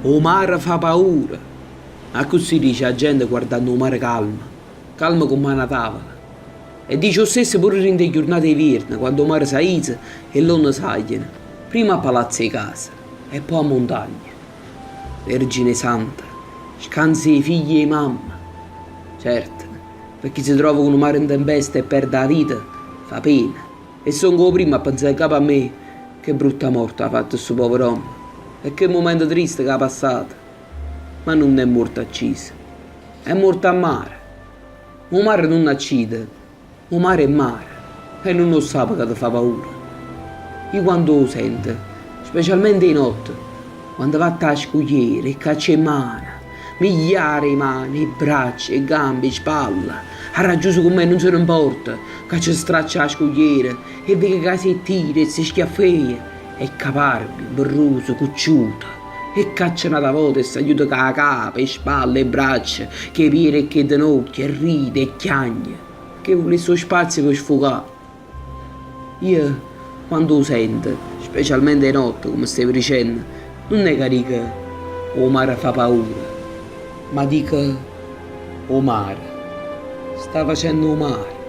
'O mare fa paura! Accussì dice 'a gente guardanno 'o mare calmo, calmo comm' 'a na tavola. E dice 'o stesso pure dint' 'e ghiurnate 'e vierno, quando 'o mare s'aiza e ll'onne saglieno, primma a palazze 'e casa e po' a muntagna. Vergine Santa, scanza 'e figlie 'e mamma! Certo, pe chi se trova cu nu mare 'n tempesta e perde 'a vita, fa pena. E songo 'o primmo a penzà 'ncapa a me che brutta morte ha fatto stu pover'ommo e che mumento triste ca ha passato. Ma nun è muorto acciso, è muorto a mare. 'O mare nun accide, 'o mare è mare e nun 'o ssape ca te fa paura. Io quando 'o sento, specialmente 'e notte, quando vatte 'a scugliera e caccia 'e mmane, migliare 'e mane, 'e braccia, 'e gambe, 'e spalle, arraggiuso comm'è nun se ne 'mporta ca ce straccia 'a scugliera e veco ca se tira e se schiaffeia, è caparbio, berruso, cucciuto e caccia n'ata vota e s'aiuta cu 'a capa, 'e spalle, 'e braccia, cu 'e piede e cu 'e denocchie e ride e chiagne pecché vulesse 'o spazio pe sfucà. Io quando 'o sento, specialmente 'e notte, comme stevo dicenno, nun è ca dico 'o mare fa paura, ma dico 'o mare sta facenno 'o mare.